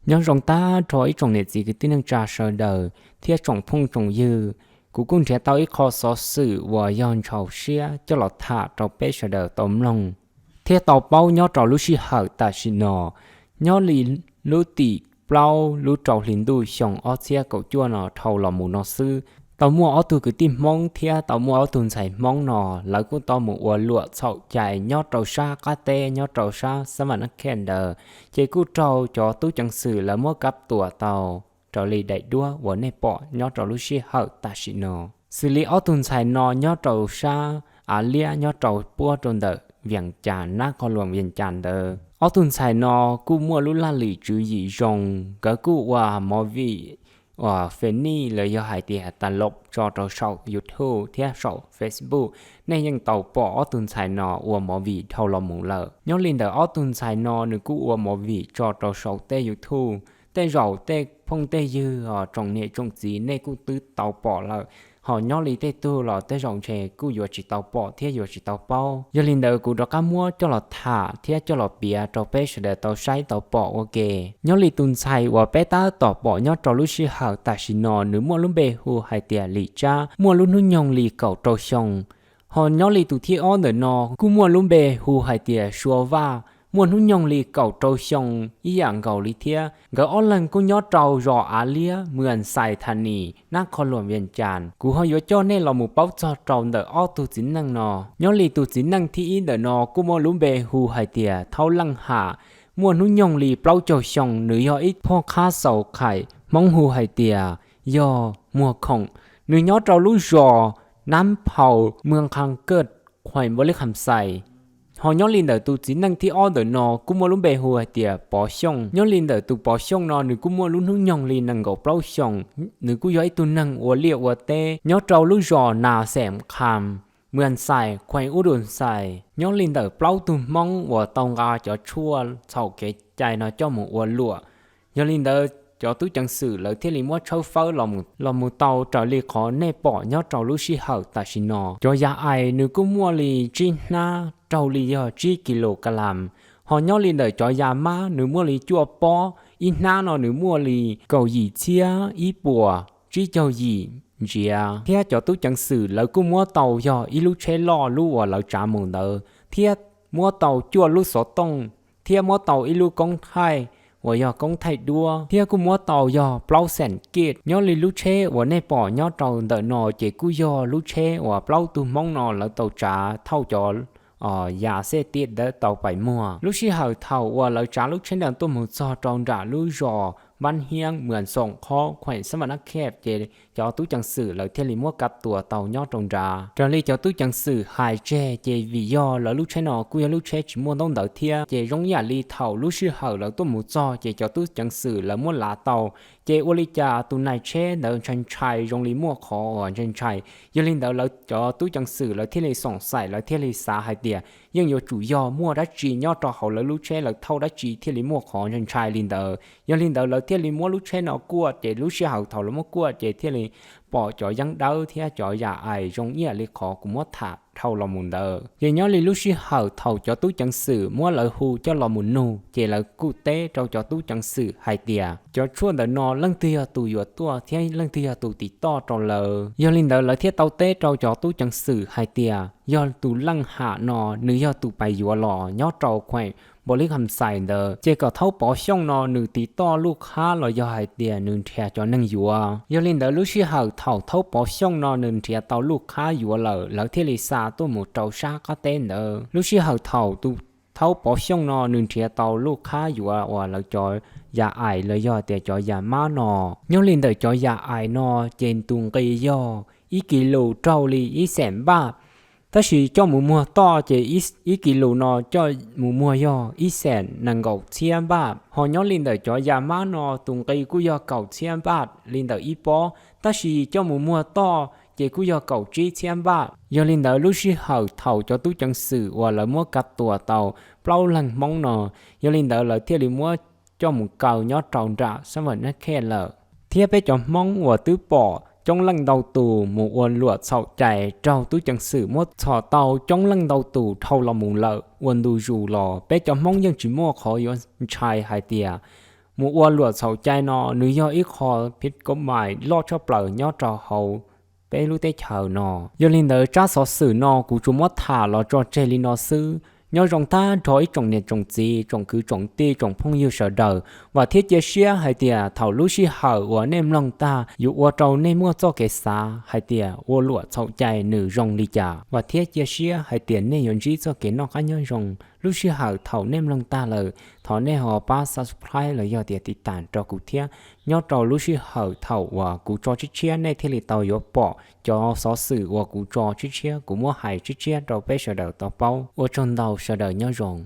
Nyob zoo tag nrho ib tsoom niam txiv kwv tij neej tsa sawv daws thiab tsoom phooj tsoom ywg, kuv kuj nrhiav tau ib qho xov xwm uas yog ntxhov siab coj los tham rau peb sawv daws tau mloog thiab tau paub nyob rau lub sij hawm tam sim no. Nyob li lub tim plaub lub rau hli ntuj xyoo ob txhiab kaum cuaj no dhau los mus no xwb, tau muaj ob tug kwv tij Hmoob thiab tau muaj ob tug ntxhais Hmoob no, lawv kuj tau mus ua luam txhaum cai nyob rau sab qab teb nyob rau sab xab vam nab khej ntawd, ces kuj raug cov tub ceev xwm lawv muab kab tuam tau raws li daim duab uas nej pom nyob rau lub sij hawm tam sim no. Xws li ob tug ntxhais no nyob rau sab Av Liab nyob rau puab rau ntawm Vias Cas nab qhov luam Vias Cas ntawd. Ob tug ntxhais no kuj muaj lub laj lim tswv yim zoo, nkawd kuj ua movie uas funny los yog hais tias tas lom tso rau saum YouTube thiab saum Facebook. Nej yeej tau pom ob tug ntxhais no ua movie dhau los mus lawm. Nyob li ntawm ob tug ntxhais no nws kuj ua movie tso rau saum tej YouTube, tej zaum tej phooj tej ywg os tsoom niam tsoom txiv nej kuj twb tau pom lawm, ho nyob li tej tug los tej zaum ntshe kuj yuav tsis tau pom thiab yuav tsis tau paub. Yog li ntawd kuv rov qab muab coj los tham thiab coj los piav rau peb sawv daws tau saib tau pom ua ke. Nyob li tus ntxhais uas peb tab tom pom nyob rau lub sij hawm tam sim no nws muaj lub npe hu hais tias Lim Tsab, muaj lub hnub nyoog li kaum rau xyoo. Ho nyob li tus thib ob ntawm no kuj muaj lub npe hu hais tias Sua Vaj, muaj hnub nyoog li kaum rau xyoo ib yam nkaus li thiab. Nkawd ob leeg kuj nyob rau zos Av Liab, Muas Xais Thas Nis, nab qhov luam Vias Cas. Kuv ho yuav coj nej los mus paub txog rau ntawm ob tug txiv neej no. Nyob li tus txiv neej thib ib ntawm no kuj muaj lub npe hu hais tias Thaub Leej Ham, muaj hnub nyoog li plaub caug xyoo, nws yog ib phoj qhab xaus khais Hmoob hu hais tias yog Muag Khoom. Nws nyob rau lub zos Nab Phau, Muas Khas Kaj, Khoes Npaus Lis Kham Xais. Ho nyob li ntawm tus txiv neej thib ob ntawm no kuj muaj lub npe hu hais tias Pov Xyooj. Nyob li ntawm tus Pov Xyooj no nws kuj muaj lub hnub nyoog li nees nkaum plaub xyoo, nws kuj yog ib tug neeg ua liaj ua teb nyob rau lub zos Nas Xem Kham, Muas Xais, Khoes Ub Dua Xais. Nyob li ntawm plaub tug Hmoob uas tau nqa cov tshuaj txhaum kev cai no coj mus ua luam, yog li ntawd cov tub ceev xwm lawv thiaj li muab tshawb fawb los mus tau raws li qhov nej pom nyob rau lub sij hawm tam sim no. Cov yas ais nws kuj muaj li tsib hnab raug li yog tsib kis lus kas las, ho nyob li ntawm cov yas mab nws muaj li cuaj pob, ib hnab no nws muaj li kaum yim txhiab ib puas tsib caug yim ntsiav, thiab cov tub ceev xwm lawv kuj muab tau yog ib lub tsheb loj lub uas lawv tsav mus ntawd, thiab muab tau cuaj lub xov tooj, thiab muab tau ib lub koob thaij uas yog koob thaij duab, thiab kuj muab tau yog plaub xees kij. Nyob li lub tsheb uas nej pom nyob rau ntawm no ces kuj yog lub tsheb uas plaub tug Hmoob no lawv tau tsav thauj cov yas xej tiaj ntawd tau pais muag. Lub sij hawm thaum uas lawv tsav lub tsheb ntawd tuaj mus txog rau nram lub zos Npab Hiab, Muas Xoom Khob, Khoes Xab Vam Nab Khej ces cov tub ceev xwm lawv thiaj li muab kav tua tau nyob rau nrad. Raws li cov tub ceev xwm hais tseg ces vim yog lawv lub tsheb no kuj yog lub tsheb tsis muaj ntaub ntawv thiab, ces zoo ib yam li thaum lub sij hawm lawv tuaj mus txog ces cov tub ceev xwm lawv muab lav tau, ces ua li cas tus nai tsheb ntawd ntshai ntshai zoo li muaj qhov uas ntshai ntshai. Yog li ntawd lawv cov tub ceev xwm lawv thiaj li xoom xaim, lawv thiaj li xav hais tias yeej yuav tsum yog muaj dab tsi nyob rau hauv lawv lub tsheb, lawv thauj dab tsi thiaj li muaj qhov ntshai ntshai li ntawd. Yog li ntawd lawv thiaj li muab lub tsheb no kuaj, ces lub sij hawm thaum lawv muab kuaj ces thiaj li pom cov yeeb dawb thiab cov yas ais zoo ib yam li qhov kuv muab tham dhau los mus ntawd. Ces nyob li lub sij hawm thaum cov tub ceev xwm muab lawv hu coj los mus nug, ces lawv kuj teb rau cov tub ceev xwm hais tias cov tshuaj ntawm no leej twg yog tus yuav tuaj thiab leej twg yog tus tiv toj rau lawv. Yog li ntawd lawv thiaj tau teb rau cov tub ceev xwm hais tias yog tus Leej Ham no nws yog tus pais yuav los nyob rau Khoes Npaus Lis Kham Xais ntawd, ces kom Thaub Pov Xyooj no nws tiv toj luj khab los yog hais tias nws nrhiav cov neeg yuav. Yog li ntawd lub sij hawm thaum Thaub Pov Xyooj no nws nrhiav tau luj khab yuav lawm, lawv thiaj li xa tuaj mus rau sab qab teb ntawd. Lub sij hawm thaum tus Thaub Pov Xyooj no nws nrhiav tau luj khab yuav uas lawv cov yas ais los yog tias cov yas mab no. Nyob li ntawm cov yas ais no ces tus nqi yog ib kis lus raug li ib xees npaj, tab sis coj mus muag toj ces ib kis lus no coj mus muag yog ib xees nees nkaum txhiab npaj. Ho nyob li ntawm cov yas mab no tus nqi kuj yog kaum txhiab npaj li ntawm ib pob, tab sis coj mus muag toj ces kuj yog kaum tsib txhiab npaj. Yog li ntawd lub sij hawm thaum cov tub ceev xwm uas lawv muab kav tua tau plaub leeg Hmoob no, yog li ntawd lawv thiaj li muab coj mus kaw nyob rau nram Xab Vam Nab Khej lawm. Thiab peb cov Hmoob uas twb pom coob leej ntau tus mus ua luam txhaum cai raug tub ceev xwm muab txhom tau coob leej ntau tus dhau los mus lawm ua ntu zus los, peb cov Hmoob yeej tsis muaj qhov yuav ntshai hais tias mus ua luam txhaum cai no, nws yog ib qho phiv kov mais loj tshaj plaws nyob rau hauv peb lub teb chaws no. Yog li ntawd, tsab xov xwm no kuv tsuas muab tham los tso tseg li no xwb. Nyob zoo tag nrho ib tsoom niam tsoom txiv, tsoom kwv tsoom tij, tsoom phooj ywg sawv daws. Vam thiab cia siab hais tias thaum lub sij hawm uas nej mloog tag yuav ua rau nej muaj txoj kev xav hais tias ua luam txhaum cai nws zoo li cas. Vam thiab cia siab hais tias nej yuav ntsib txoj kev noj qab nyob zoo. Lub sij hawm thaum nej mloog tag lawm, thov nej ho pab subscribe los yog tias tiv tam rau kuv thiab. Nyob rau lub sij hawm thaum uas kuv tso tshiab tshiab, nej thiaj li tau yuav pom cov xov xwm uas kuv tso tshiab tshiab, kuv muab hais tshiab tshiab rau peb sawv daws tau paub. Ua tsaug ntau, sawv daws nyob zoo.